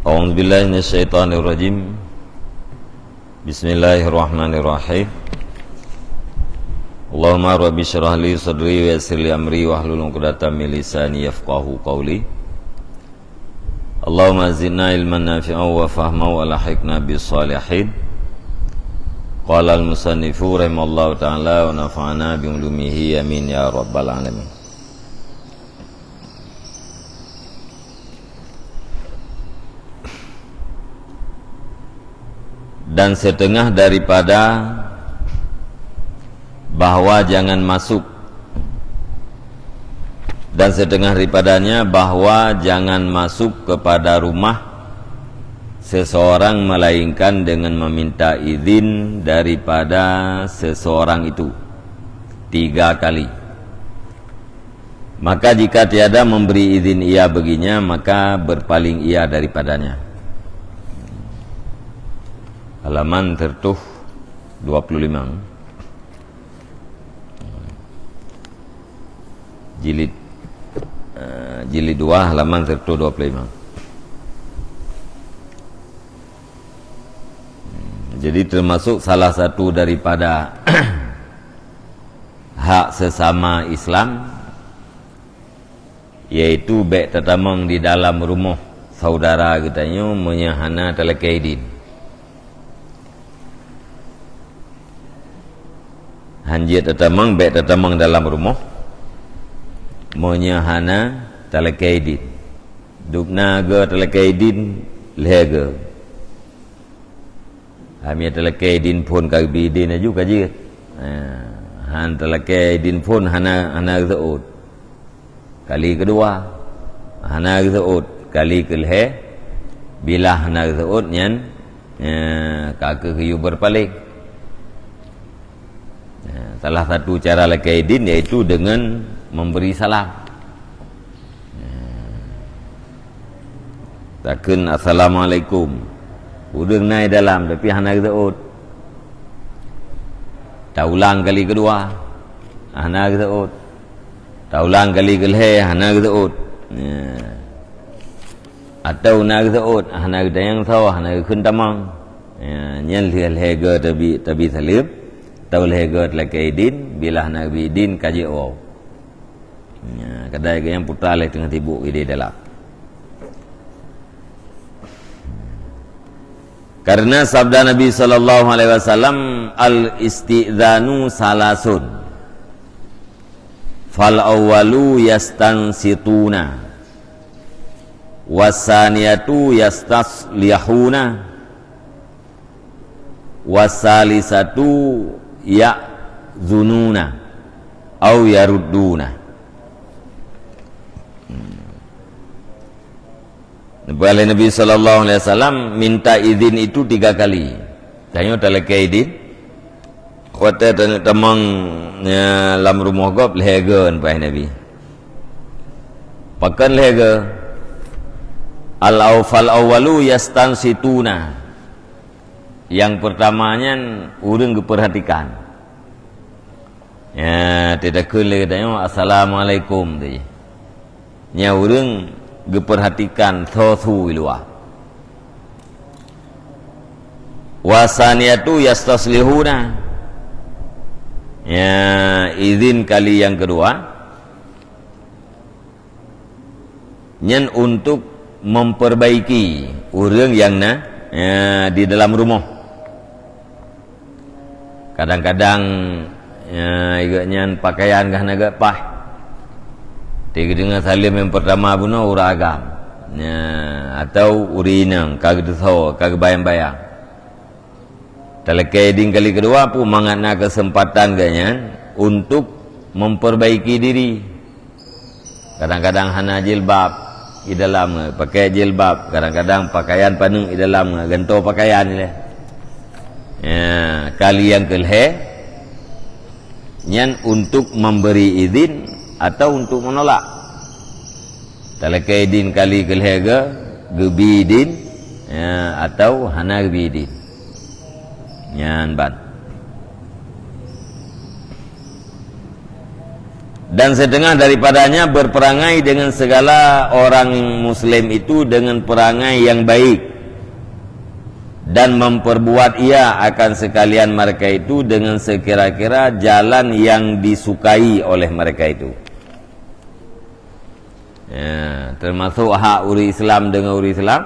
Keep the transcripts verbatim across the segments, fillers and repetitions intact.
A'udzubillahi minasyaitonirrajim. Bismillahirrahmanirrahim. Allahumma rabbi syrah li sadri wa yassir li amri wahlul 'uqdatam min lisani yafqahu qawli. Allahumma zidna ilman nafi'a wa fahma wa alhiqna bis salihin. Qala al-musannifu rahimallahu ta'ala wa nafa'ana bi ulumihi, amin ya rabbal alamin. Dan setengah daripada bahwa jangan masuk, dan setengah daripadanya bahwa jangan masuk kepada rumah seseorang melainkan dengan meminta izin daripada seseorang itu tiga kali. Maka jika tiada memberi izin ia baginya, maka berpaling ia daripadanya. Halaman seratus dua puluh lima. Jilid, eh, jilid dua, halaman seratus dua puluh lima. Jadi termasuk salah satu daripada hak sesama Islam, yaitu bék tatamong di dalam rumoh saudara geutanyoe meunyoe hana talakée idin. Hanjeuet tatamong, bék tatamong dalam rumoh meunyoe hana talakée idin. Dubna goe talakée idin lhée goe. Hana talakée idin phon ka geubi idin laju ka jeuet. Ha, han talakée idin phon hana, hana geuseuôt. Kali keudua, hana geuseuôt. Kali keulhée, bila hana geuseuôt nyan, eh, ka keuh geuyue beurpaléng. Nah, salah satu cara lakée idin yaitu dengan memberi salam. Nah, takheun, "Assalamualaikum." Ureuëng na i dalam, tapi hana geuseuôt. Taulang kali keudua, hana geuseuôt. Taulang kali keulhée, hana geuseuôt. Nah. Atawa na geuseuôt, hana geutanyong soe, hana geukheun tamong. Ya, nyan lheueh lhée goe tabi, tabi saleuem, atawa lhée goe talakée idin, bila hana geubri idin ka jeuet woe. Ya, kadai geuh nyang putra lé teungoh sibuk idéh dalam. Karena sabda Nabi sallallahu alaihi wasallam, "Al-isti'dzanu salasun." Fal awwalu yastansituna, wasaniyatu yastaslihuna, wasalisatu ya'zununa au yarudduna. Neupeugah lé Nabi sallallahu alaihi wasallam, minta izin itu tiga kali. Tanyoe talakée idin, watée tanyoe tamong, ya, lam rumoh gob lhée goe, neupeugah Nabi. Pakon lhée goe? Al-au-, fal awwalu yastansituna. Yang pertama nyan ureuëng geupeurhatikan. Ya, teutakheun lé geutanyoe, "Assalamualaikum," teuh. Nyan ureuëng geupeurhatikan soe su i luwa. Wasaniyatu yastaslihuna. Ya, izin kali yang kedua. Nyan untuk memperbaiki ureuëng nyang na, ya, di dalam rumoh. Kadang-kadang, ya, gobnyan pakaian geuh hana geupaih. Teungoh saleuem nyang pertama bunoe ureuëng agam. Ya, atau ureuëng inong ka geuteusoe, ka geubayang-bayang. Talakée idin kali keudua pun mangat na keuseumpatan gobnyan untuk memperbaiki diri. Kadang-kadang hana jilbab, i dalam pakée jilbab, kadang-kadang pakaian paneuk i dalam gantoe pakaian ilée. Ya, kali nyang keulhée nyan untuk memberi izin atau untuk menolak. Talakée idin kali keulhée goe, geubi idin, ya, atau hana geubi idin. Nyan ban. Dan setengah daripadanya berperangai dengan segala orang muslim itu dengan perangai yang baik, dan memperbuat ia akan sekalian mereka itu dengan sekira-kira jalan yang disukai oleh mereka itu. Ya, termasuk hak ureuëng Islam dengan ureuëng Islam,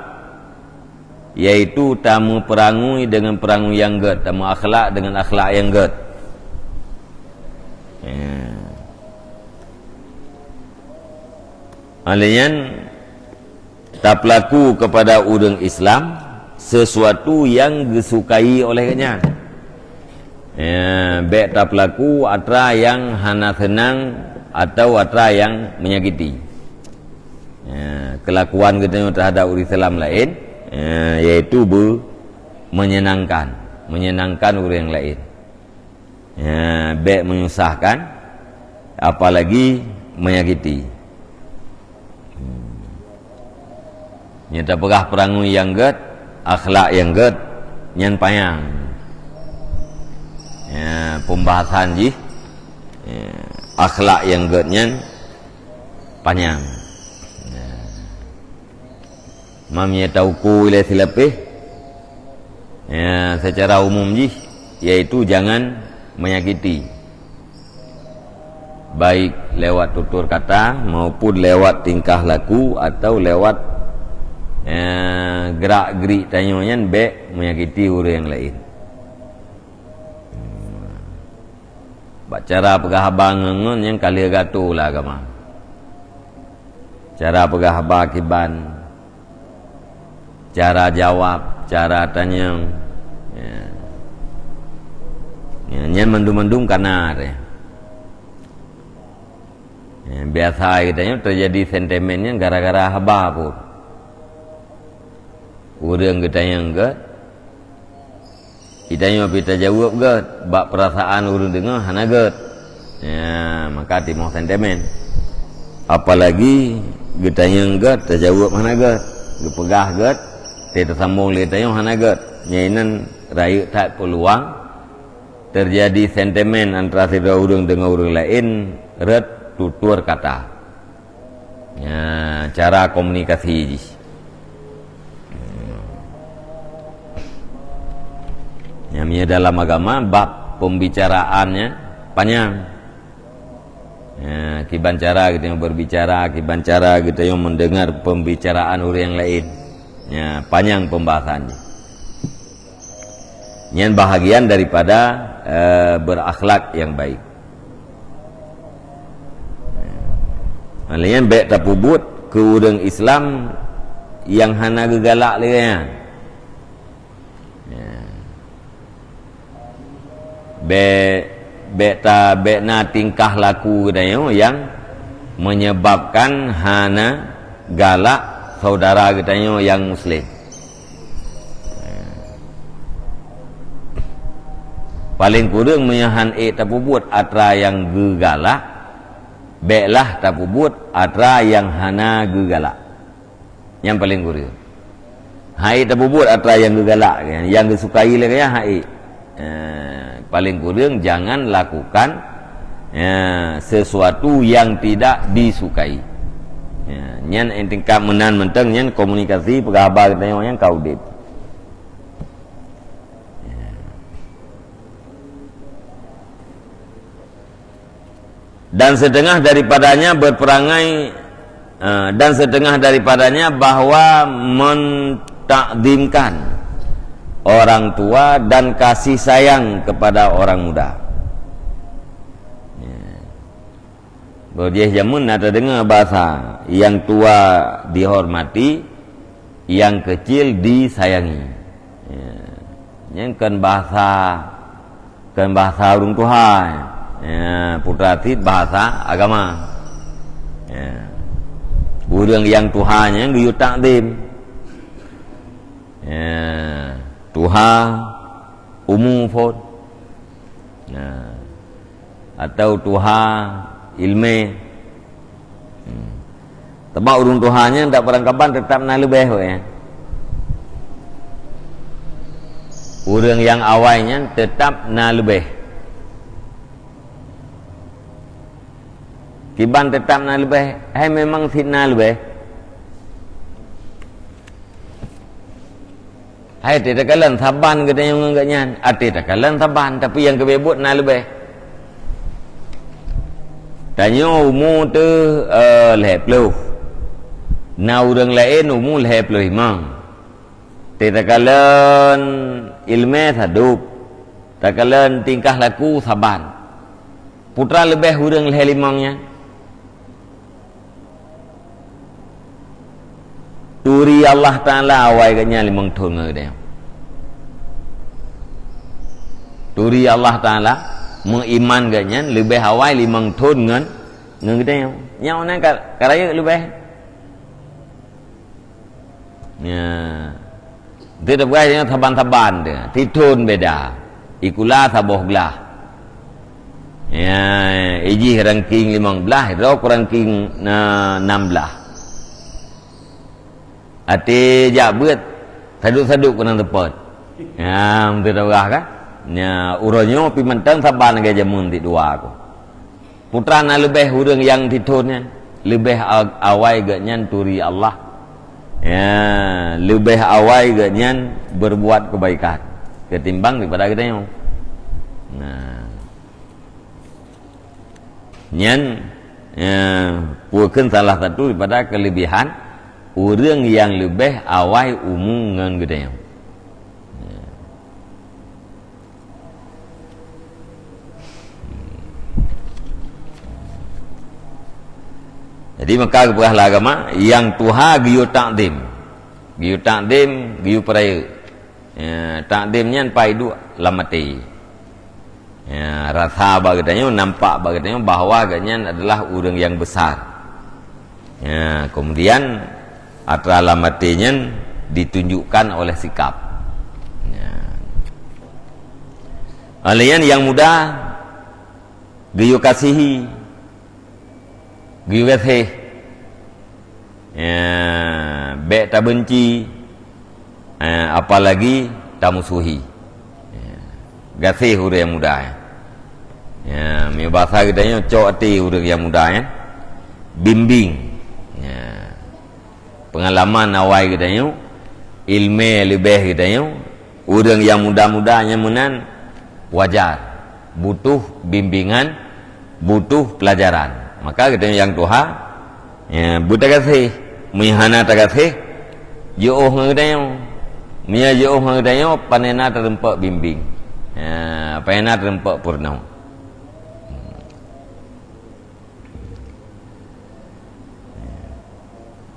yaitu tameupeurangui dengan peurangui nyang gét, tameuakhlak dengan akhlak nyang gét. Ya. Oleh nyan, tapeulaku kepada ureuëng Islam sesuatu nyang geusukai oleh geuhnyan. Ya, bék tapeulaku atra nyang hana seunang atawa atra nyang menyakiti. Ya, kelakuan geutanyoe terhadap ureuëng Islam laén, ya, yaitu be-, menyenangkan, menyenangkan ureuëng laén. Ya, bék menyusahkan, apalagi menyakiti. Hmm. Nyan tapeugah peurangui nyang gét, akhlak nyang gét, nyan panyang. Ya, pembahasan jih, ya, akhlak nyang gét nyan panyang. Ya. Mam nyang tauku ilée silapéh, ya, secara umum jih, yaitu jangan menyakiti, baik lewat tutur kata maupun lewat tingkah laku atau lewat, ya, gerak-gerik tanyoe nyan bék menyakiti ureuëng nyang laén. Bak cara peugah haba ngon-ngon nyang ka lheueh geuatur lé agama. Cara peugah haba kiban, cara jawab, cara tanyong. Ya. Ya, nyan mandum-mandum kana teuh. Ya, biasa geutanyoe teujadi sentimen nyan gara-gara haba pun. Ureuëng geutanyong gét, geutanyoe pih tajaweueb gét, bak peurasaan ureuëng deungoe hana gét. Ya, maka timoh sentimen. Apalagi geutanyong gét, tajaweueb hana gét, geupeugah gét, teuh tasambong lé tanyoe hana gét. Nyan inan rayeuk that peuluang teujadi sentimen antara sidroe ureuëng deungon ureuëng laén rot tutur kata. Ya, cara komunikasi jih. Ya, meunyoe dalam agama, bab pembicaraannya panyang. Ya, kiban cara geutanyoe berbicara, kiban cara geutanyoe mendengar pembicaraan ureuëng nyang laén. Ya, panyang pembahasan jih. Nyan bahagian daripada, eh, berakhlak nyang baik. Maknanya bék tapeubuet keu ureuëng Islam nyang hana geugalak lé nyan. Ya. Bék, bék ta-, bék na tingkah laku geutanyoe nyang menyebabkan hana galak saudara geutanyoe nyang muslim. Paleng kureueng meunyoe han ék tapeubuet atra nyang geugalak, béklah tapeubuet atra nyang hana geugalak. Nyang paleng kureueng. Han ék tapeubuet atra nyang geugalak, nyang geusukai lé gaya han ék. Eh, paleng kureueng jangan lakukan, ya, sesuatu yang tidak disukai. Ya, nyan tingkat meunan mantong nyan komunikasi peugah haba geutanyoe nyang ka udeb. Ya. Dan setengah daripadanya berperangai, eh, dan setengah daripadanya bahwa mentakzimkan orang tua dan kasih sayang kepada orang muda. Ya. Bak jih jameun na tadeungoe bahasa, "Nyang tua dihormati, nyang kecil disayangi." Ya. Nyan kon bahasa, kon bahasa ureuëng tuha. Ya, putra cit bahasa agama. Ya. Ureuëng nyang tuha nyan geuyue takzim. Ya, tuha umu phon. Nah, atau tuha ileumé. Hmm. Sabab ureuëng tuha nyan dak barangkaban teutap na leubeh, ya. Ureuëng nyang awai nyan teutap na leubeh. Kiban teutap na leubeh, hai memang sit na leubeh. Hai teuh takalon saban geutanyoe ngon gobnyan, até takalon saban, tapi nyang keubeubeuet na leubeh. Tanyoe umu teuh, eh, lhèe ploh. Na ureuëng laén umu lhèe ploh limong. Teuh takalon ileumèe sadub, takalon tingkah laku saban. Peue teuma leubeh ureuëng lhèe limong nyan? Turi Allah Taala awai gobnyan limong thon ngon geutanyoe. Turi Allah Taala meuiman gobnyan leubeh awai limong thon ngon, ngon geutanyoe. Nyoe na ka, ka rayeuk leubeh. Ya. Teuh tapeugah nyoe saban-saban teuh. Sithon beda. Ikula saboh glah. Ya, ijih ranking limong blah, droe ranking na nam blah. Até jak beuet, sadub-sadub keunong teupot. Ya, beutôi tapeugah kan? Ya, uroe nyoe pih mantong saban lagèe jameun sit dua ku. Peue teuma na leubeh ureuëng nyang sithon nyan, leubeh a-, awai gobnyan turi Allah. Ya, leubeh awai gobnyan berbuat kebaikan ketimbang daripada geutanyoe. Nah. Nyan, ya, peue kheun salah satu daripada kelebihan ureuëng nyang leubeh awai umu ngon geutanyoe. Ya. Jadi, maka geupeugah lé agama, nyang tuha geuyue takzim. Geuyue takzim, geuyue peurayeuk. Ya, takzim nyan pai duek lam até. Ya, rasa bak geutanyoe, nampak bak geutanyoe bahwa gobnyan adalah ureuëng nyang besar. Ya, kemudian atra lam até nyan ditunjukkan oleh sikap. Ya. Oleh nyan nyang muda geuyue kasihi, geuyue gaséh. Ya, bèk tabeunci, ya, apalagi tamusuhi. Ya, gaséh ureuëng nyang muda, ya. Ya, meunyoe basa geutanyoe cok até ureuëng nyang muda, ya. Bimbing. Ya. Peungalaman awai geutanyoe, ileumèe leubeh geutanyoe, ureuëng nyang muda-muda nyang meunan wajar, butuh bimbingan, butuh peulajaran. Maka geutanyoe nyang tuha, ya, beutagaséh. Meunyoe hana tagaséh, jiôh ngon geutanyoe. Meunyoe jiôh ngon geutanyoe, panena teurumpok bimbing. Ya, panena teurumpok peurunoe.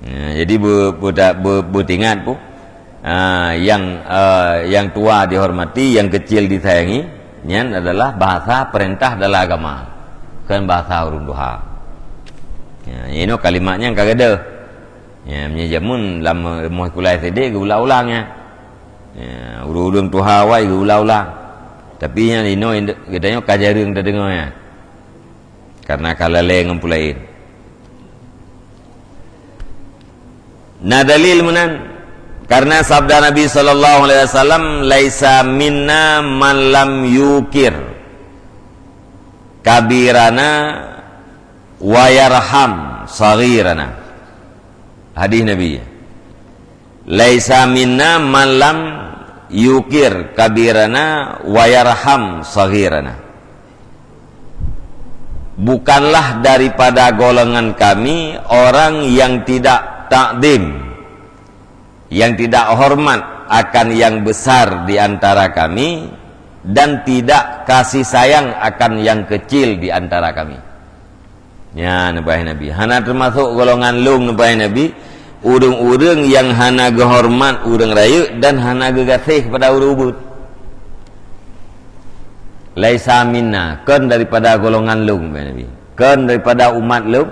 Ya, jadi be-, beuta-, be-, beutingat pu, ah, nyang, ah, nyang tuha dihormati, nyang keucil disayangi, nyan adalah bahasa peurintah dalam agama, kon bahasa ureuëng tuha. Ya, inoe kalimat nyan ka gadôh. Ya, meunyoe jameun lam rumoh sikula S D geuulang-ulang nyan. Ya, ureuëng-ureuëng tuha awai geuulang-ulang. Tapi nyan inoe geutanyoe ka jareueng tadeungoe nyan. Karena ka lalé ngon peue laén. Na dalil meunan, karena sabda Nabi sallallahu alaihi wasallam, "Laisa minna man lam yukir kabirana wa yarham saghirana." Hadis Nabi. "Laisa minna man lam yukir kabirana wa yarham saghirana." Bukanlah daripada golongan kami orang yang tidak takzim, yang tidak hormat akan yang besar di antara kami, dan tidak kasih sayang akan yang kecil di antara kami. Nyan neupeugah Nabi. Hana teumasok golongan lôn, neupeugah Nabi, ureuëng-ureuëng nyang hana geuhoreumat ureuëng rayeuk dan hana geugaséh keupada ureuëng ubit. "Laisa minna," kon daripada golongan lôn, neupeugah Nabi. Kon daripada umat lôn,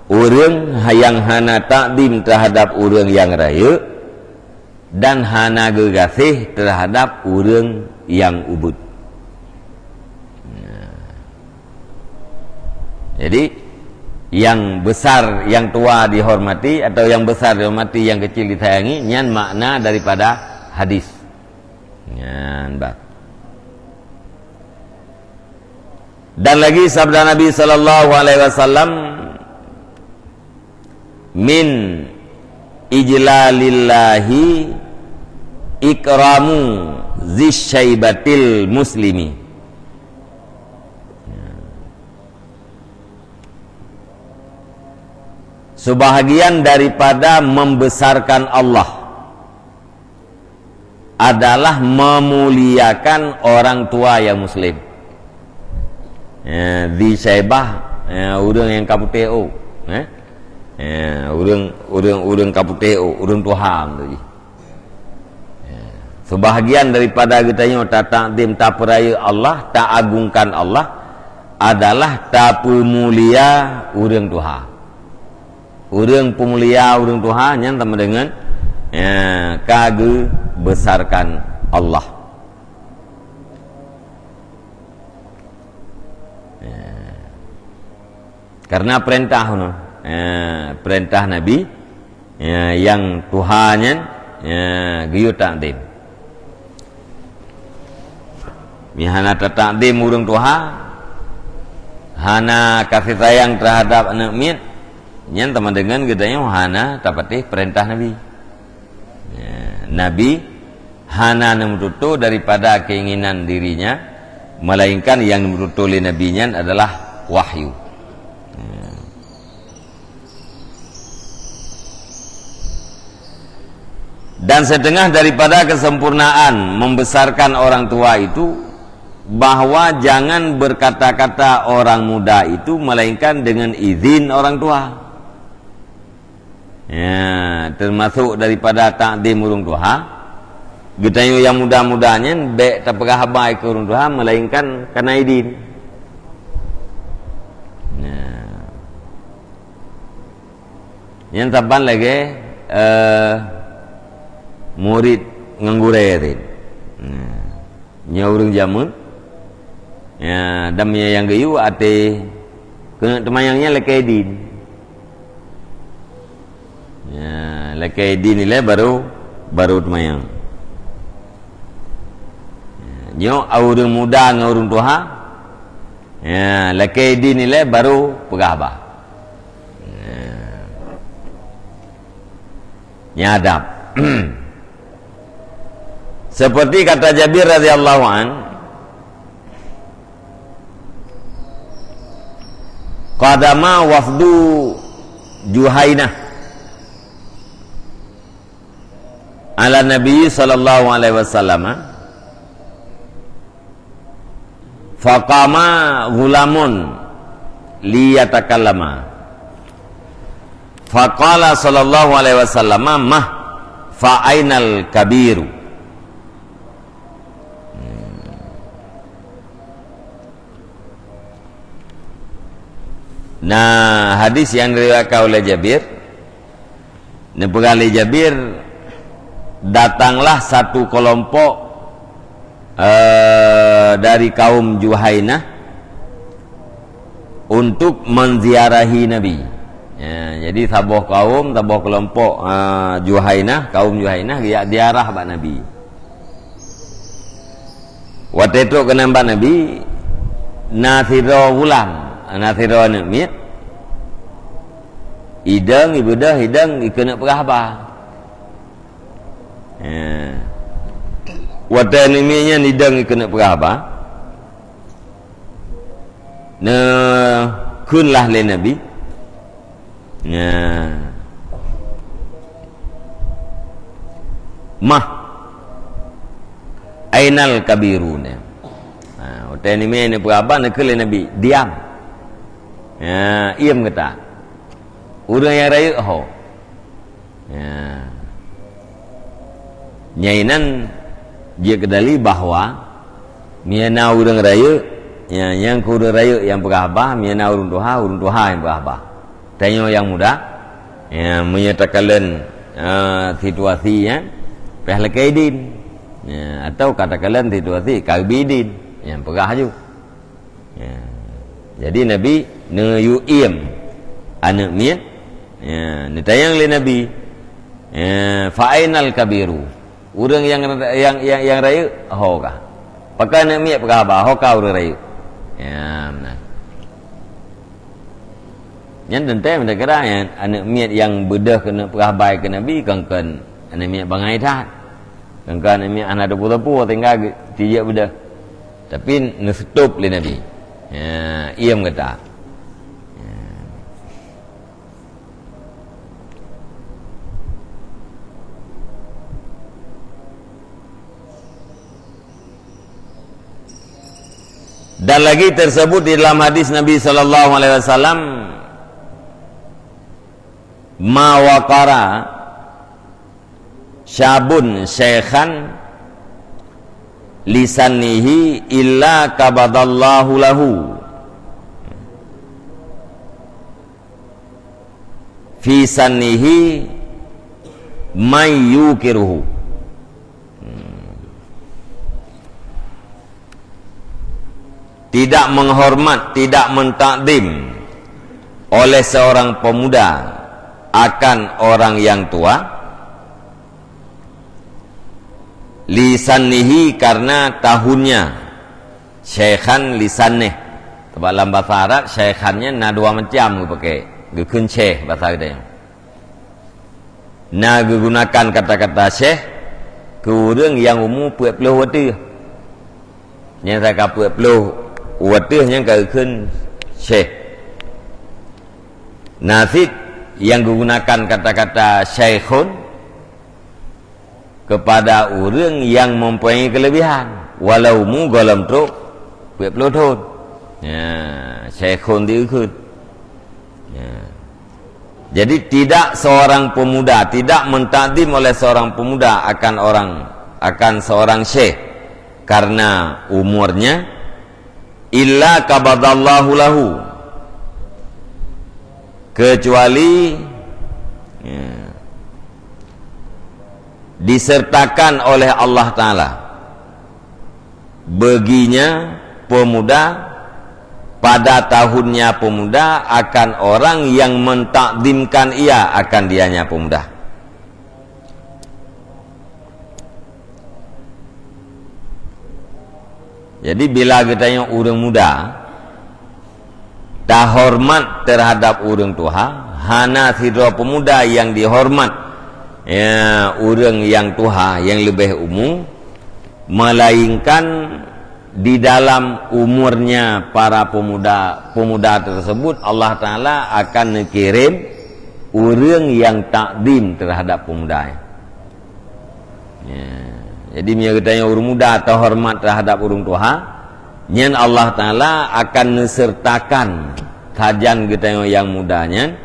ureuëng nyang hana takzim teuhadap ureuëng nyang rayeuk, dan hana geugaséh teuhadap ureuëng nyang ubit. Nah. Jadi, nyang besar, nyang tuha dihormati, atau nyang besar dihormati, nyang kecil disayangi, nyan makna daripada hadis. Nyan bah. Dan lagi sabda Nabi sallallahu alaihi wasallam, Min ijlalillahi ikramu zisyaibatil muslimi. Sebahagian daripada membesarkan Allah adalah memuliakan orang tua yang muslim. Ya, zi syaibah, ya, ureuëng nyang ka putéh ôk, eh? Ya, ureuëng, ureuëng, ureuëng ka putéh ôk, ureuëng tuha tu jih. Ya. Sebahagian daripada geutanyoe tatakdim, tapeurayeuk Allah, taagungkan Allah adalah tapeumulia ureuëng tuha. Ureuëng peumulia ureuëng tuha nyan sama dengan, ya, ka geubesarkan Allah. Ya. Karena perintah, ya, perintah Nabi, ya, nyang tuha nyan, ya, geuyue takdim. Meuhana tatakdim ureuëng tuha, hana kasih sayang terhadap aneuëk miet, nyan sama dengan geutanyoe hana tapatéh peurintah Nabi. Ya, Nabi hana neumeututoe daripada keinginan dirinya, melainkan nyang neumeututoe lé Nabi nyan adalah wahyu. Ya. Dan setengah daripada kesempurnaan membesarkan orang tua itu, bahwa jangan berkata-kata orang muda itu melainkan dengan izin orang tua. Ya, termasuk daripada takdim ureuëng tuha. Geutanyoe nyang muda-muda nyan bék tapeugah haba keu ureuëng tuha melainkan kana idin. Ya. Nyan saban lagée, eh, murit ngon gurée teuh. Nah, nyoe ureuëng jameun, ya, dan meunyoe nyang geuyue até keuneuk teumayang nyan lakée idin. Ya, lakée idin ilée baru, baru teumayang. Ya, nyoe ureuëng muda ngon ureuëng tuha, ya, lakée idin ilée baru peugah haba. Nyan adab. Seperti kata Jabir radhiyallahu an, "Qadama wafdu Juhainah ala Nabi sallallahu alaihi wasallam." Faqama ghulamun liyatakallama. Faqala sallallahu alaihi wasallam, "Mah, fa ainal kabiru?" Nah, hadis yang diriwayatkan oleh Jabir, neupeugah lé Jabir, datanglah satu kelompok, eh, dari kaum Juhainah untuk menziarahi Nabi. Ya, jadi saboh kaum, saboh kelompok, eh, Juhainah, kaum Juhainah geujak ziarah bak Nabi. Watée trok keunan bak Nabi, na sidroe ghulam, na sidroe aneuëk miet, idong, ibeudôh, idong, ikeuneuk peugah haba. Ya. Watée aneuëk miet nyan idong ikeuneuk peugah haba, neukheun lah lé Nabi, "Mah, ainal kabiruna?" Ha, watée nyan neupeugah haba, neukheun lé Nabi, "Diam. Ya, iem gata. Ureuëng nyang rayeuk ho." Ya. Nyan inan jeuet keu dali bahwa meunyoe na ureuëng rayeuk, ya, nyang keu ureuëng rayeuk nyang peugah haba, meunyoe na ureuëng tuha, ureuëng tuha nyang peugah haba. Tanyoe nyang muda, ya, meunyoe takalon, eh, situasi nyan, pih lakée idin. Ya, atau ka takalon situasi ka geubri idin, nyang peugah aju. Ya. Jadi Nabi neuyue iem aneuëk miet, ya, neutanyong lé Nabi, ya, "Fa ainal kabiru?" Ureuëng nyang, nyang, nyang, nyang rayeuk ho ka? Pakon aneuëk miet peugah haba, ho ka ureuëng rayeuk? Ya, meunan. Nyan teuntèe meutakira nyan, aneuk miet nyang beudôh keuneuk peugah bai keu Nabi, kon-kon aneuk miet bangai that. Kon-kon aneuk miet hana teupeu-teupeu tinggai ge-, tijak beudôh. Tapi neuseutup lé Nabi. Ya, iem gata. Ya. Dan lagi tersebut di dalam hadis Nabi sallallahu alaihi wasallam, "Ma waqara syabun syaikhan lisannihi illa qabadallahu lahu fi sannihi may yuqiruhu." Tidak menghormat, tidak mentakdim oleh seorang pemuda akan orang yang tua, lisannihi, karena tahunnya, syaikhan lisannih. Sebab lam bahasa Arab, syaikhan nyan na dua macam geupakai. Geukheun syekh bahasa geutanyoe. Na geugunakan kata-kata syekh keu ureuëng nyang umu peuet ploh u ateueh. Nyang saka peuet ploh u ateueh nyan ka geukheun syekh. Na cit nyang geugunakan kata-kata syaikhun kepada ureuëng nyang mempunyai kelebihan, walau umu gohlom trok peuet ploh thon. Ya, syaikhun digeukheun. Ya. Jadi, tidak seorang pemuda, tidak mentakdim oleh seorang pemuda akan orang, akan seorang syekh karena umurnya, illa qabadallahu lahu, kecuali, ya, disertakan oleh Allah Taala baginya pemuda, pada tahunnya pemuda, akan orang yang mentakdimkan ia akan dianya pemuda. Jadi, bila geutanyoe ureuëng muda, tahormat terhadap ureuëng tuha, hana sidroe pemuda nyang dihormat, ya, ureuëng nyang tuha, nyang leubeh umu, melainkan di dalam umurnya para pemuda, pemuda tersebut, Allah Taala akan neukirém ureuëng nyang takdim terhadap pemuda nyan. Ya. Jadi, meunyoe geutanyoe ureuëng muda tahormat terhadap ureuëng tuha, nyan Allah Taala akan neuseurtakan sajan geutanyoe nyang muda nyan,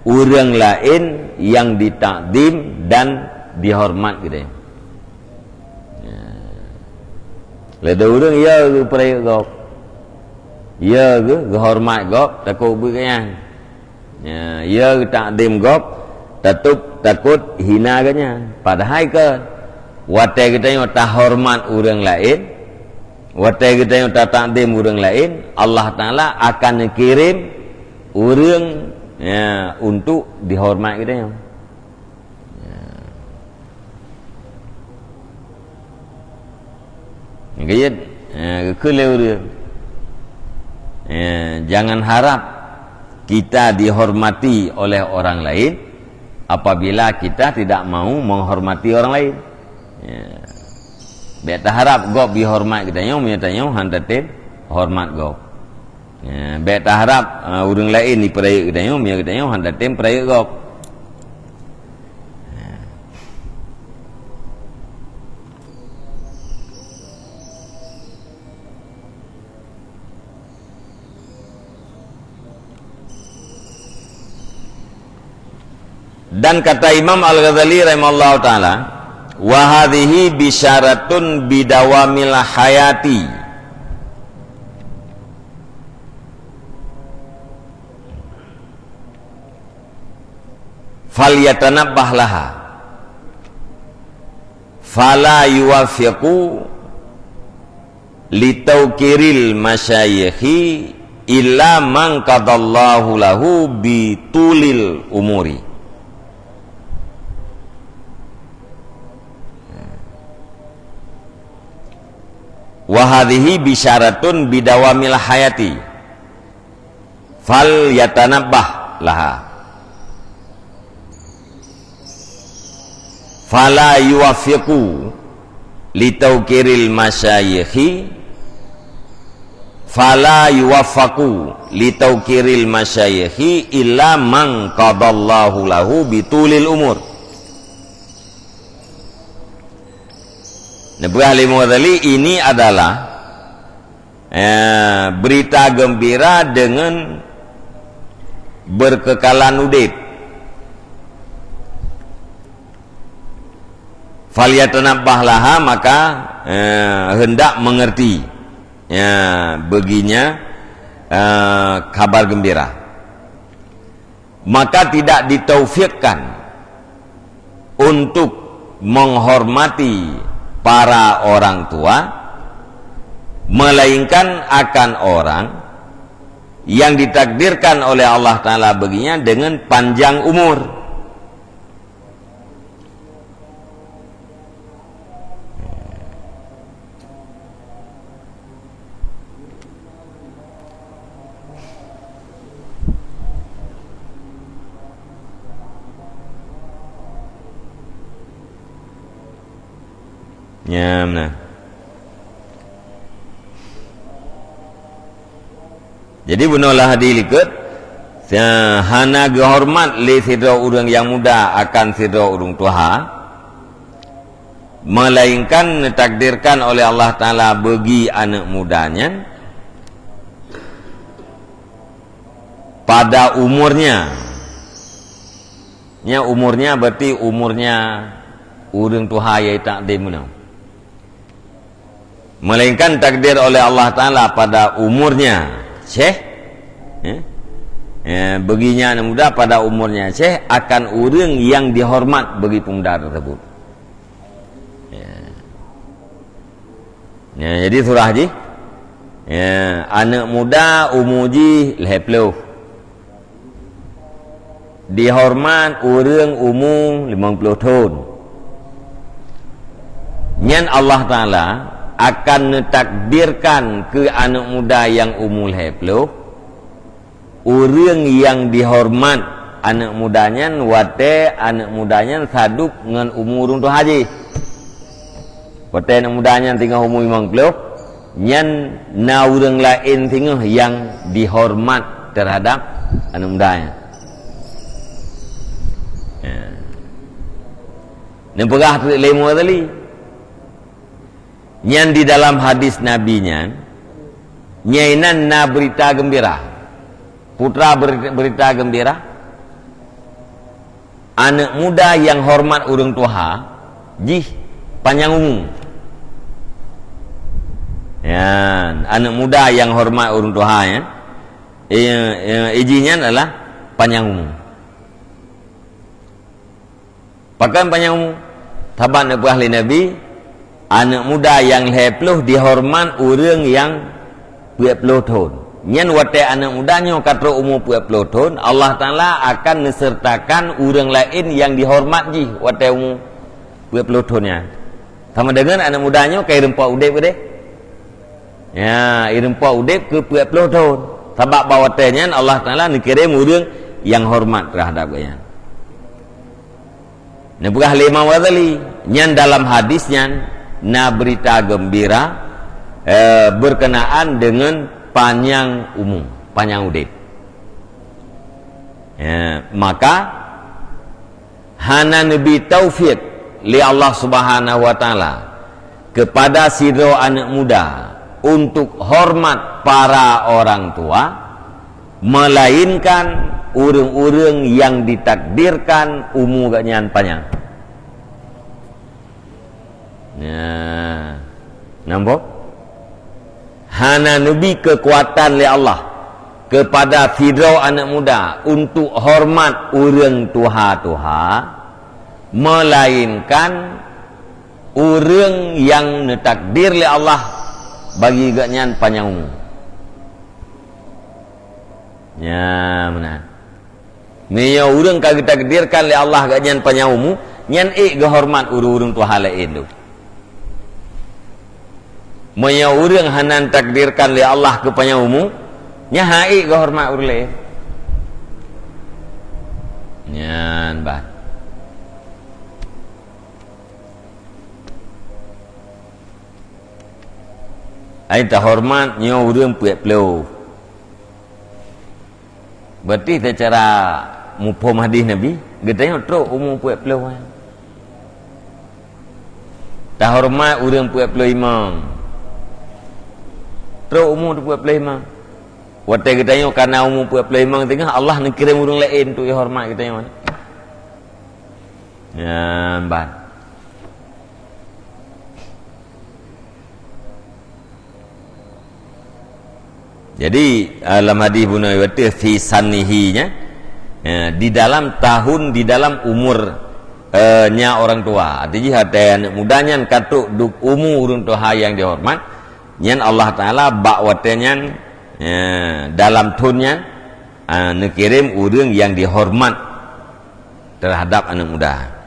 ureuëng laén nyang ditakdim dan dihormat geutanyoe. Ya. Lé ureuëng ya geupeurayeuk gob, ya geu-, geuhormat gob, takot beuet gobnyan. Ya, ya geutakdim gob, tatôb takot hina gobnyan. Padahai kon, watée geutanyoe tahormat ureuëng laén, watée geutanyoe tatakdim ureuëng laén, Allah Taala akan neukirém ureuëng, ya, untuk dihormat geutanyoe. Ya. Geuyet, eh, geukheun lé ureuëng. Eh, jangan harap kita dihormati oleh orang lain apabila kita tidak mau menghormati orang lain. Ya. Bék taharap gob jihormat geutanyoe, meunyoe tanyoe hana tatem hormat gob. Ya, bék taharap, eh, ureuëng laén jipeurayeuk geutanyoe, meunyoe geutanyoe hana tatem peurayeuk gob. Ya. Dan kata Imam Al-Ghazali rahimahullahu taala, "Wa hadhihi bisyaratun bidawamil hayati." Falyatanabbah laha. Fala yuwaffiqu litawqiril masyayikhi illa man qadallahu lahu bitulil umuri. Wa hadhihi bisyaratun bidawamil hayati. Fal yatanabbah. laha. Fala yuwaffiqu li tauqiril masyayikhi, fala yuwaffaqu li tauqiril masyayikhi illa man qadallahu lahu bitulil umur. Neupeugah lé Imam Ghazali, ini adalah, eh, berita gembira dengan berkekalan udép. Falyatanabbah laha, maka, eh, hendak mengerti, ya, baginya, eh, kabar gembira. Maka tidak ditaufikkan untuk menghormati para orang tua, melainkan akan orang yang ditakdirkan oleh Allah Ta'ala baginya dengan panjang umur. Nyam nah. Jadi, bunoe lheueh di likot, hana geuhoreumat lé sidroe ureuëng nyang muda akan sidroe ureuëng tuha, melainkan neutakdirkan oleh Allah Ta'ala bagi aneuëk muda nyan pada umurnya. Nya umurnya berarti umurnya ureuëng tuha nyang takdim meunan. Melainkan takdir oleh Allah Ta'ala pada umurnya, Syekh, ya, ya, baginya aneuëk muda pada umurnya, Syekh, akan ureuëng yang dihormat bagi pemuda tersebut. Ya. Ya, jadi surah jih, ya, aneuëk muda umu jih lhée ploh. Dihormat ureuëng umu limong ploh thon. Nyan Allah Ta'ala akan neutakdirkan keu aneuëk muda nyang umu lhée ploh, ureuëng nyang dihormat aneuëk muda nyan watée aneuëk muda nyan sadub ngon umu ureuëng tuha jih. Watée aneuëk muda nyan teungoh umu limong ploh, nyan na ureuëng laén teungoh nyang dihormat teuhadab aneuëk muda nyan. Ya. Neupeugah teuk lé Imam Ghazali. Nyan di dalam hadis Nabi nyan, nyainan na berita gembira. Putra beri-, berita gembira. Aneuëk muda nyang hormat ureuëng tuha, jih panyang umu. Nyan, aneuëk muda nyang hormat ureuëng tuha, ya. Eh, eh, eh, jih nyan adalah panyang umu. Pakon panyang umu? Saban neupeugah lé Nabi, aneuëk muda nyang lhée ploh dihormat ureuëng nyang peuet ploh thon. Nyan watée aneuëk muda nyoe ka trok umu peuet ploh thon, Allah Ta'ala akan neuseurtakan ureuëng laén nyang dihormat jih watée umu peuet ploh thon nyan. Sama deungon aneuëk muda nyoe ka ireumpok udeb keudeh. Ya, ireumpok udeb keu peuet ploh thon. Sabab bak watée nyan Allah Ta'ala neukirém ureuëng nyang hormat teuhadab gobnyan. Neupeugah lé Imam Ghazali, nyan dalam hadis nyan na berita gembira, eh, berkenaan dengan panyang umu, panyang udeb. Ya, maka hana neubi taufik lé Allah Subhanahu wa Ta'ala kepada sidroe aneuëk muda untuk hormat para orang tua, melainkan ureuëng-ureuëng nyang ditakdirkan umu gobnyan panyang. Nah, nampak? Hana neubi keukuatan lé Allah kepada sidroe aneuëk muda untuk hormat ureuëng tuha-tuha, melainkan ureuëng nyang neutakdir lé Allah bagi gobnyan panyang umu. Nya meunan. Meunyoe ureuëng ka geutakdirkan lé Allah gobnyan panyang umu, nyan ék geuhormat ureuëng-ureuëng tuha laén tu. Meunyoe ureuëng hana neutakdirkan lé Allah keu panyang umu, nyan hana ék geuhormat ureuëng laén. Nyan ban. Ai tahoreumat nyoe ureuëng peuet ploh. Berarti secara muphom hadis Nabi, geutanyoe trok umu peuet ploh. Tahoreumat ureuëng peuet ploh limong. Trok umu peuet ploh limong. Watée geutanyoe kana umu peuet ploh limong teungoh, Allah neukirém ureuëng laén untuk jihoreumat geutanyoe. Nyan ban. Jadi, eh, lam hadis bunoe watée fi sannihi nya, eh, di dalam tahun, di dalam umur, eh, nya orang tua. Artinya, watée aneuk muda nyan ka trok di umu ureuëng tuha nyang dihoreumat, nyan Allah Taala bak watée nyan, eh, dalam thon nyan, eh, neukirém ureuëng nyang dihoreumat terhadap aneuk muda.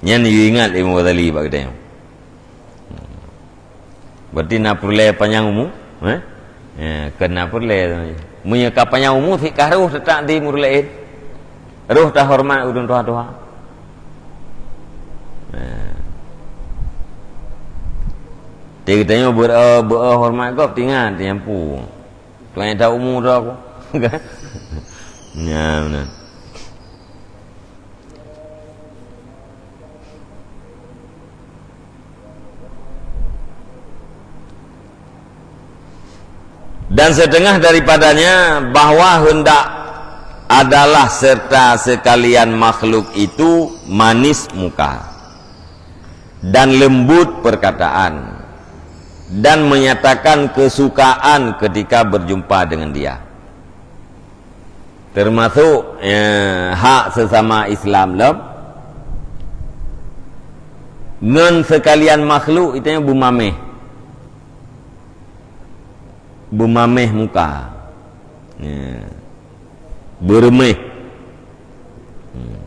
Nyan yue ingat Imam Ghazali bak geutanyoe. Berarti na peureulée panyang umu, eh? Ya, keu na peureulée. Meunyoe ka panyang umu, sit ka roh teutap di mureulée. Roh tahoreumat ureuëng tuha-tuha. Eh. Di geutanyoe beu-, beu-, horeumat gob tingat nyampu. Tuan nyata umu droe ku. Nya, meunan. Dan setengah daripadanya bahwa hendak adalah serta sekalian makhluk itu manis muka dan lembut perkataan dan menyatakan kesukaan ketika berjumpa dengan dia. Termasuk, eh, hak sesama Islam lom ngon sekalian makhluk itu yang beumaméh. Beumaméh muka. Ya. Beureumeh. Hmm.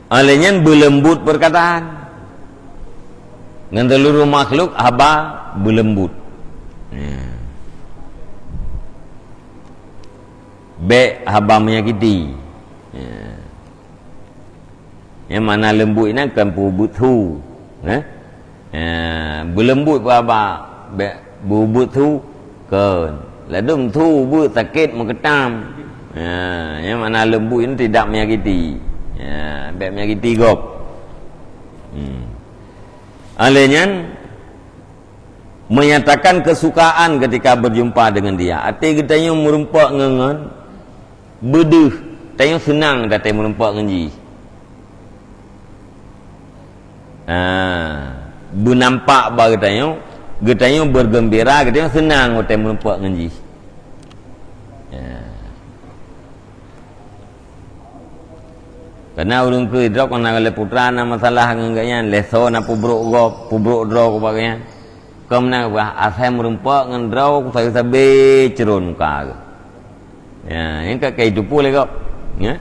Alèh nyan beuleumbut peurkataan. Ngon seuluruh makhluk haba beuleumbut. Ya. Bèk haba menyakiti. Ya. Nyang makna leumbut inan kan peubuet su. Eh? Ya, beuleumbut bak-bak, bèk beubuet su, kon. Ladôm su beuet sakét meukeutam. Ya, nyang makna leumbut nyan tidak menyakiti. Ya, bèk menyakiti gob. Hmm. Alèh nyan, menyatakan kesukaan ketika berjumpa dengan dia. Até geutanyoe meurumpok ngon, ngon beudeuh, tanyoe seunang watèe meurumpok ngon jih. Ha, beunampak bak geutanyoe, geutanyoe bergembira, geutanyoe seunang watèe meurumpok ngon jih. Ya. Karena ureueng keudroe kon na lé putra na masalah ngon geuh nyan, lé soe na peubrok gob, peubrok droe keu bak geuh nyan. Kon meunan bah asai meurumpok ngon droe sabe-sabe ceuron muka geuh. Ya, nyan ka kai tupu lé gob. Ya.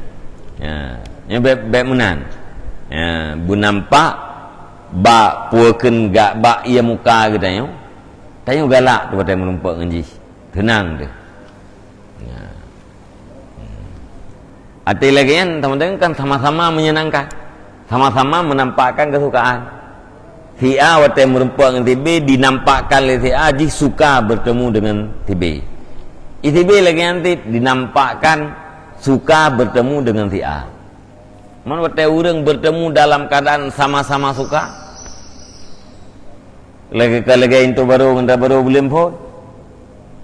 Ya, nyan bèk, bèk meunan. Ya, beunampak bak peue kheun gak bak ie muka geutanyoe. Tanyoe galak tu watèe meurumpok ngon jih. Seunang teuh. Ya. Até lagèe nyan, teman-teman, kan sama-sama menyenangkan. Sama-sama menampakkan kesukaan. Si A watèe meurumpok ngon si B, dinampakkan lé si A jih suka bertemu dengan si B. Si B lagèe nyan cit dinampakkan suka bertemu dengan si A. Man watèe ureueng bertemu dalam keadaan sama-sama suka, lagèe ka lagèe intu barô ngon inta barô buleuen phôn.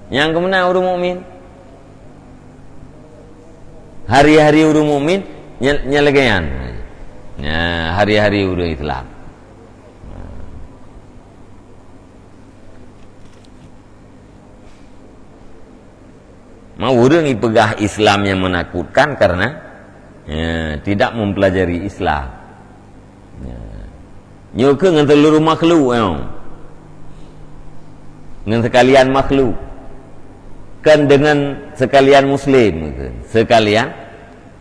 Nyang keuh meunan ureueng mukmin. Hari-hari ureueng mukmin nya, nya lagèe nyan. Nya hari-hari ureueng Islam. Ma ureueng ipeugah Islam nyang menakutkan karena, ya, tidak mempelajari Islam. Ya. Nyoe keuh ngon seuluruh makhluk, ya. Ngon sekalian makhluk. Kan dengan sekalian muslim, gitu. Sekalian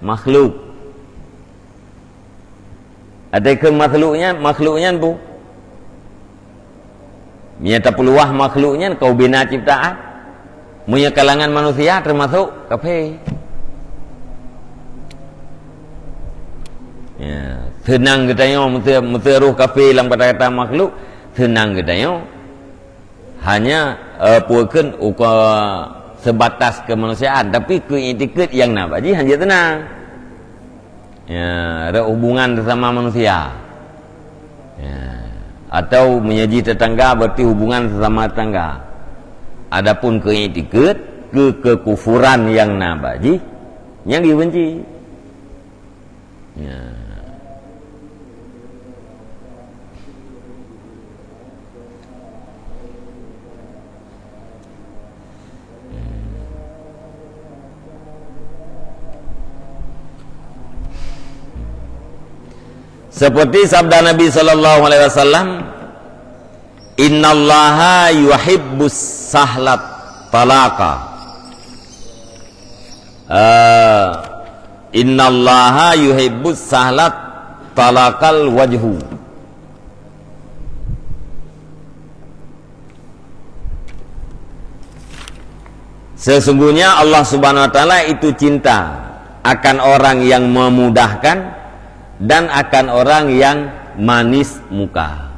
makhluk. Até kheun makhluk nyan, makhluk nyan peue? Meunyoe tapeuluwah makhluk nyan ka ubena ciptaan. Meunyoe kalangan manusia teumasok kafé. Ya, seunang geutanyoe meuseu-, meuseuroh kafé lam kata-kata makhluk, seunang geutanyoe. Hanya, eh, peue kheun uka sebatas kemanusiaan, tapi keu iktikeuet nyang na bak jih hana seunang. Ya, ada hubungan sesama manusia. Ya. Atau meunyoe jih tetangga, berarti hubungan sesama tetangga. Adapun keu iktikeuet, keu kekufuran nyang na bak jih, nyang geubenci. Ya. Seperti sabda Nabi sallallahu alaihi wasallam, "Innallaha yuhibbus sahlat talaqa." Eh, "Innallaha yuhibbus sahlat talaqal wajhu." Sesungguhnya Allah Subhanahu wa Taala itu cinta akan orang yang memudahkan dan akan orang yang manis muka.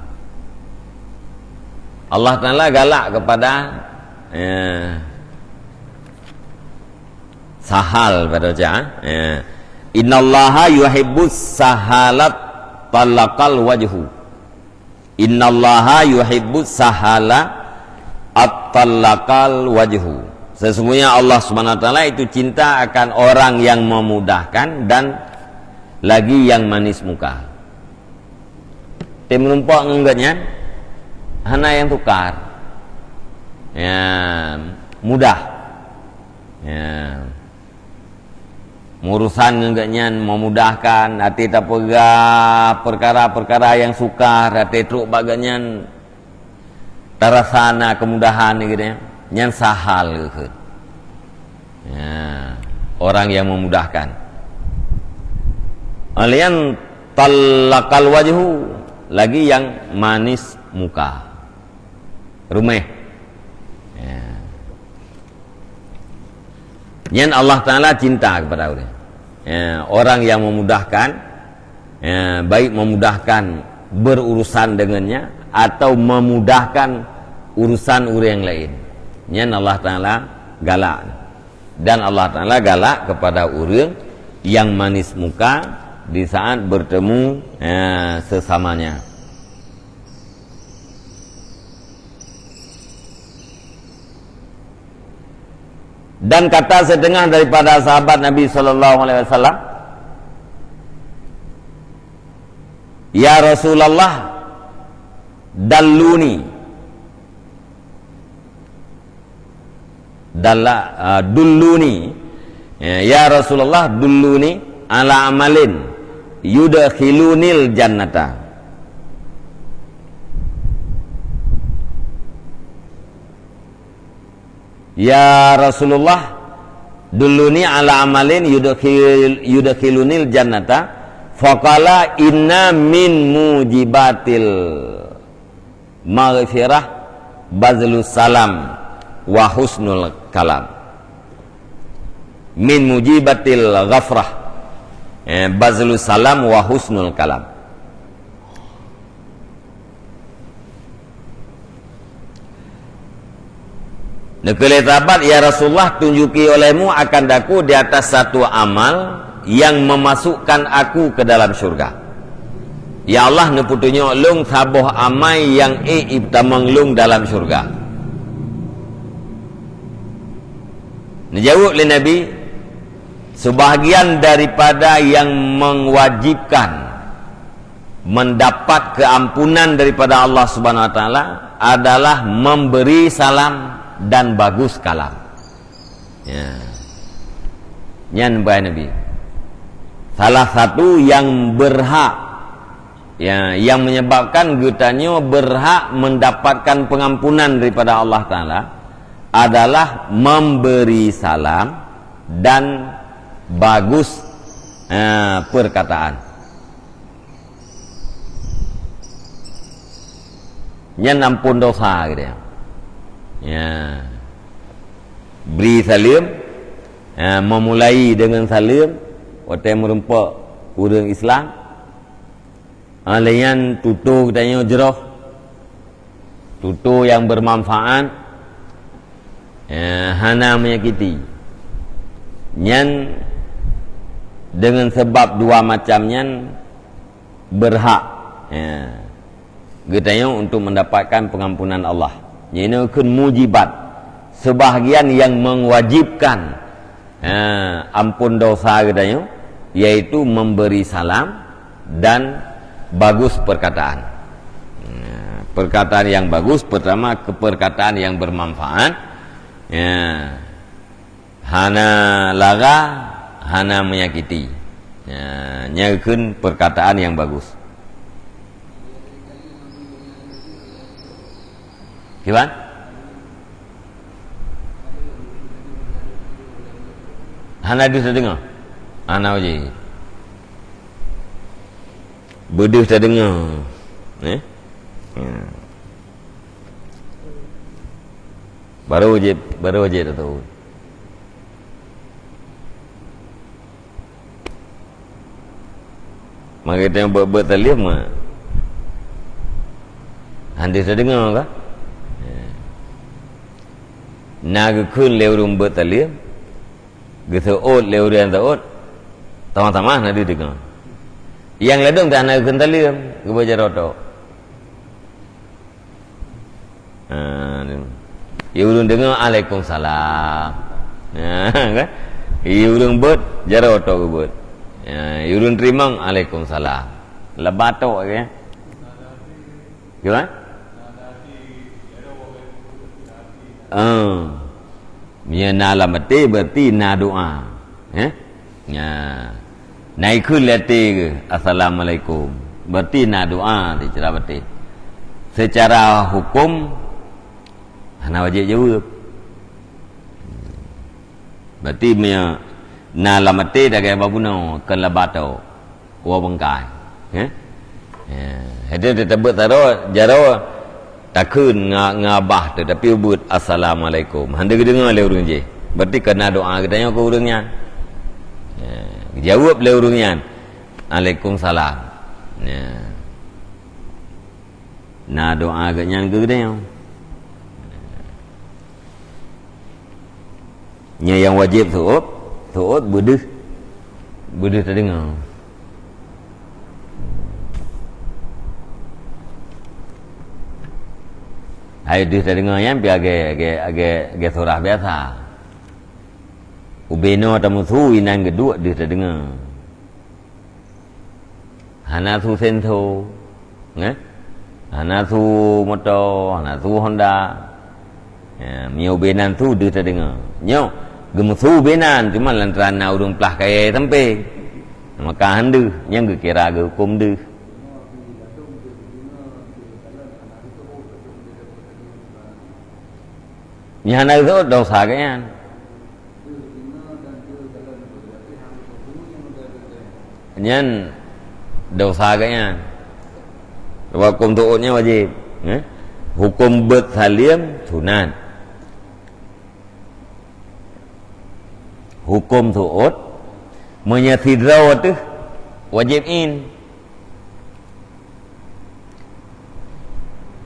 Allah Taala galak kepada, eh, sahal pada ucap, eh. "Innallaha yuhibbus sahalat talaqal wajhu." "Innallaha yuhibbus sahala at-talaqal wajhu." Sesungguhnya Allah Subhanahu wa Taala itu cinta akan orang yang memudahkan dan lagi yang manis muka. Tem meureumpok ngon geuh nyan, hana nyang tukar. Ya, mudah. Ya. Meurusan ngon geuh nyan memudahkan, até tapeugah peukara-peukara nyang sukar, até trok bak geuh nyan tarasa na keumudahan gitu ya. Nyan sahal geuh. Ya, orang yang memudahkan. Laén talaqal wajhu, lagi yang manis muka. Ruméh. Ya. Nyan Allah Taala cinta kepada ureuëng. Ya, orang yang memudahkan, ya, baik memudahkan berurusan dengannya atau memudahkan urusan ureuëng lain. Nyan Allah Taala galak. Dan Allah Taala galak kepada ureuëng yang manis muka di saat bertemu, ya, sesamanya. Dan kata setengah daripada sahabat Nabi sallallahu alaihi wasallam, "Ya Rasulullah, dalluni." Dalla-, ah, dulluni. Ya, ya Rasulullah, dulluni ala amalin yudkhilunil jannata. Ya Rasulullah, dulluni ala amalin yudkhil-, yudkhilunil jannata. Faqala, "Inna min mujibatil maghfirah bazlus salam wa husnul kalam." Min mujibatil ghafrah, eh, bazlus salam wa husnul kalam. Neukeuleh sahabat, "Ya Rasulullah, tunjuki olehmu akan daku di atas satu amal yang memasukkan aku ke dalam syurga." Ya Allah, neupeutunyok lôn saboh amai nyang ék itamong lôn dalam syurga. Neujaweueb lé Nabi, "Sebahagian daripada yang mewajibkan mendapat keampunan daripada Allah Subhanahu wa Taala adalah memberi salam dan bagus kalam." Ya. Nyan bak Nabi. Salah satu yang berhak, ya, yang menyebabkan geutanyoe berhak mendapatkan pengampunan daripada Allah Taala adalah memberi salam dan bagus, eh, perkataan. Nyan ampôn dosa geutanyoe. Ya. Bri saleuem, ya, meumulai deungon saleuem, watée meurumpok ureuëng Islam. Ah, lheueh nyan tutoe geutanyoe jroh, tutoe nyang bermanfaat, ya, hana menyakiti. Nyan deungon sabab dua macam nyan, berhak, ya, geutanyoe untuk mendapatkan pengampunan Allah. Nyan kheun mujibat, sebahagian yang mewajibkan, ya, ampôn dosa geutanyoe, yaitu memberi salam dan bagus perkataan. Ya, perkataan yang bagus, pertama, ke perkataan yang bermanfaat. Ya. Hana lara, hana menyakiti. Ya, nyan kheun perkataan yang bagus. Kiban? Hana deuh tadeungoe? Hana wajéb. Beudeuh tadeungoe. Eh? Ya. Baru wajéb, baru wajéb tadeungoe. Maka geutanyoe beuet-beuet saleuem, ma. Hana deuh tadeungoe ka? Na geukheun lé ureuëng beuet saleuem, geuseuôt lé ureuëng nyang seuôt, tamah-tamah na deuh deungoe. Nyang ladôm dah na geukheun saleuem, geubeuet jaroe tok. Ha, ni. Yue ureuëng deungoe, "Alaikumsalam." Ha, kan? Yue ureuëng beuet, jaroe tok geubeuet. Ha, yue ureuëng teurimong, "Alaikumsalam." Leubeh tok, ya. Gimana? Ah. Meunyoe na lam até, berarti na doa. Eh? Nya. Na ikheun lé até geuh, "Assalamualaikum." Berarti na doa di dalam até. Secara hukum, hana wajéb jaweueb. Berarti meunyoe na lam até, dagée babunoe, keu leubeh tok. Woe beungkai. Eh? Ya. Jadi, teuteubeut taroe, jaroe, takheun ngon, ngon babah teuh, tapi ubeuet, "Assalamualaikum." Hana geudeungoe lé ureuëng jéh. Berarti ka na doa geutanyoe keu ureuëng nyan. Ya. Geujaweueb lé ureuëng nyan, "Alaikumsalam." Ya. Na doa geuh nyan keu geutanyoe. Nyan nyang wajéb seuôt, seuôt beudeuh, beudeuh tadeungoe. Hai deuh tadeungoe nyan pih lagée, lagée, lagée, lagée surah biasa. Ubé noe tameusu inan geuduek deuh tadeungoe. Hana su sentho, eh? Hana su moto, hana su Honda. Ya, meunyoe ubé nan su deuh tadeungoe. Nyoe, geumeusu ubé nan, cuma lantaran na ureuëng plah kayée sampéng. Maka han deuh, nyang geukira geuhuköm deuh. Nyan hana geuseuôt dosa geuh nyan. Nyan dosa geuh nyan. Sebab huköm seuôt nyan wajéb, eh? Huköm beuet saleuem sunat. Huköm seuôt, meunyoe sidroe teuh wajéb in.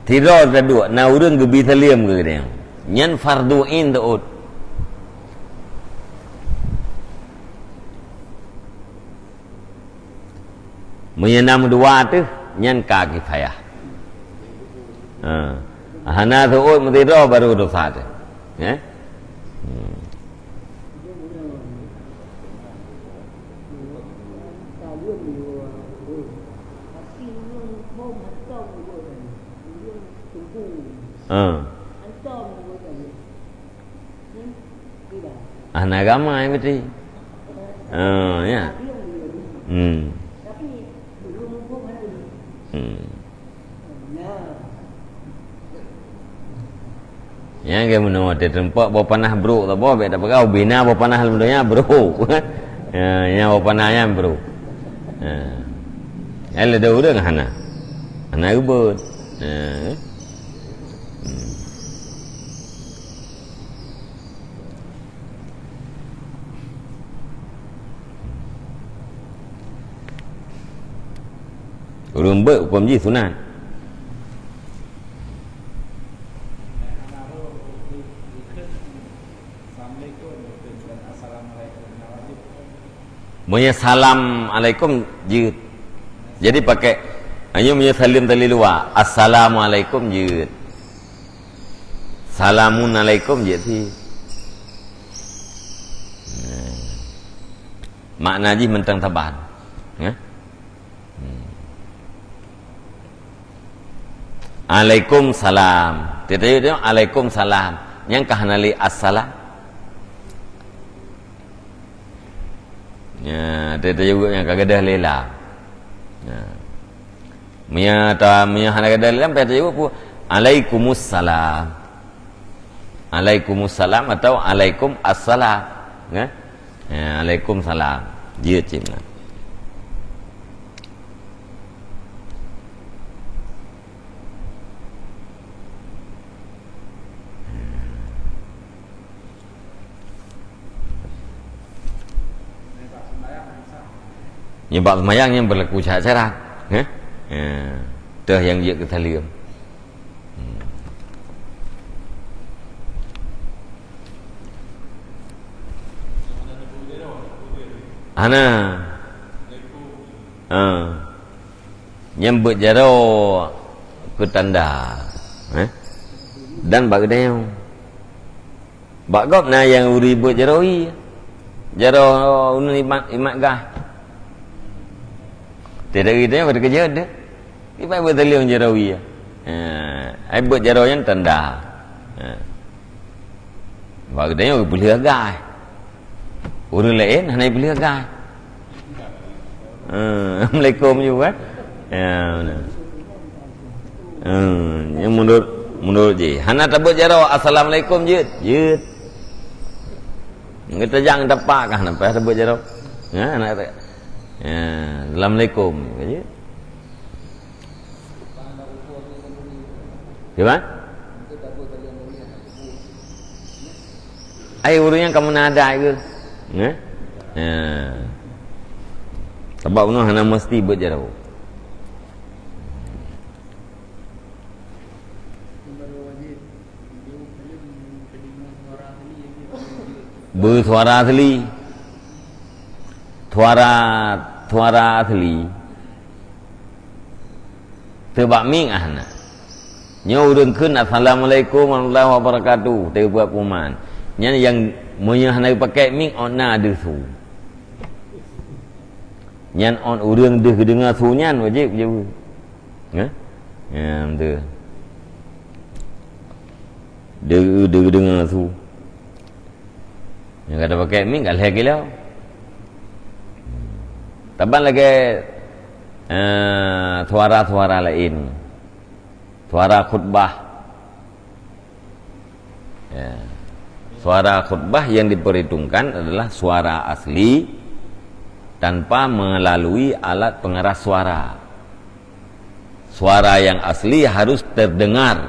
Sidroe taduek, na ureuëng geubi saleuem keu geutanyoe. Nyan fardu ain teuôt. Meunyoe na meudua teuh, nyan ka kifayah. Ha. Hana teuôt meusidroe baru dosa teuh. Eh? Hmm. Ha. Hana agama, ya, beutôi. Ha, ya. Hmm. Hmm. Nyan keuh meunoe, watée teumpat boh panah brok saboh, bék tapeugah ubé na boh panah lam donya brok. Ya, nyan boh panah nyan brok. Ya. Nyan lé ureuëng hana. Hana geubeuet. Ya. Ureuëng beuet huköm jih sunat. Meunyoe salam alaikum jeuet. Jadi pakai, hanya meunyoe saleuem dari luwa, assalamualaikum jeuet. Salamun alaikum jeuet cit. Nah. Makna jih mantong saban. Ya? Hmm. Alaikum salam. Teuh tayue, alaikum salam. Nyang ka hana lé assalam. Ya, teuh tayue nyang ka gadôh lé lam. Ya. Meunyo ta, meunyo hana gadôh lé lam, payah tayue pun, alaikumussalam. Alaikumussalam atau alaikum assalam. Ya? Ya, alaikum salam. Jeuet cit na. Nibak seumayang nyang berlaku syarat-syarat. Ya? Ya. Teuh nyang jeuet keu saleuem. Hmm. Hana. Ha. Nyang beuet jaroe keu tanda. Eh? Dan bak geutanyoe. Bak gob na nyang ureuëng beuet jaroe ie. Jaroe ureuëng imat, imat gah. Tidak gitu ya, pada kerja ada. Ibarat beuet saleuem jaroe ie. Ha, ai beuet jaroe nyan tanda. Ha. Bak geutanyoe geupeulheueh gah. Ureuëng laén hana geupeulheueh gah. Ha, assalamualaikum juga kan? Ya, beuna. Ha, nyang menurut, menurut jih. Hana tabeuet jaroe, assalamualaikum jeuet. Jeuet. Geutajang tapak kah nampak tabeuet jaroe. Ya, hana ta-, ya, assalamualaikum. Jeuet. Kiban? Ai ureuëng nyang ka meunadak ke? Neh? Ya. Sabab ureuëng hana meusti beuet jaroe. Beusuara asli. Suara, suara asli. Teuh bak mieng hana. Nyoe ureuëng kheun, "Assalamualaikum warahmatullahi wabarakatuh," teuh buat kuman. Nyan nyang meunyoe hana geupakai mieng, ôn na deuh su. Nyan ôn ureuëng deuh geudeungoe su nyan wajéb jaweueb. Hah? Nyan teuh. Deuh, deuh geudeungoe su. Nyang ka tapakai mieng ka lhée kilo. Taban lagée, eh, suara-suara laén. Suara khutbah. Ya. Suara khutbah yang diperhitungkan adalah suara asli tanpa melalui alat pengeras suara. Suara yang asli harus terdengar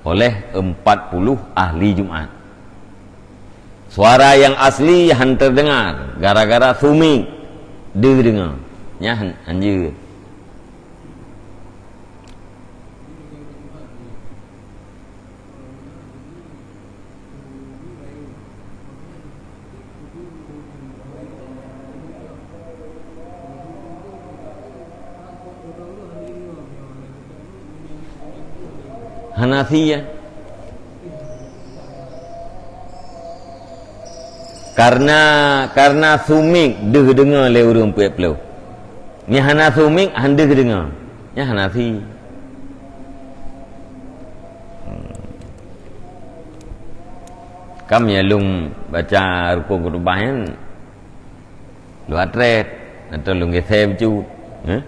oleh empat puluh ahli Jumat. Suara yang asli han terdengar gara-gara su mieng deuh deungoe. Nyan han, han jeuet. Hana sie. Karena, karena su mieng deuh deungoe lé ureuëng peuet ploh. Nyang hana su mieng han deuh deungoe. Nyan hana sie. Hmm. Kam ya lôn baca rukon khutbah nyan. Lôn atrét, atau lôn geusée bacut, eh?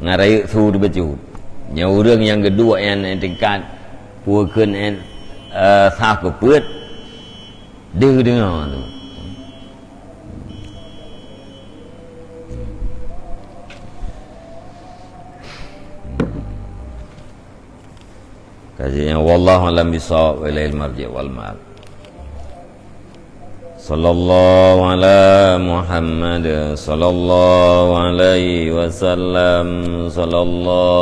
Ngon rayeuk su teuh bacut. Nyoe ureuëng nyang geuduek nyan, eh, tingkat, peue kheun, eh, eh, saf keupeuet, deuh deungoe tu. Kaji nyang wallahu alam bisawab, wa ilaihil marji' wal ma'ab. Sallallahu ala Muhammad, sallallahu alaihi wasallam, sallallahu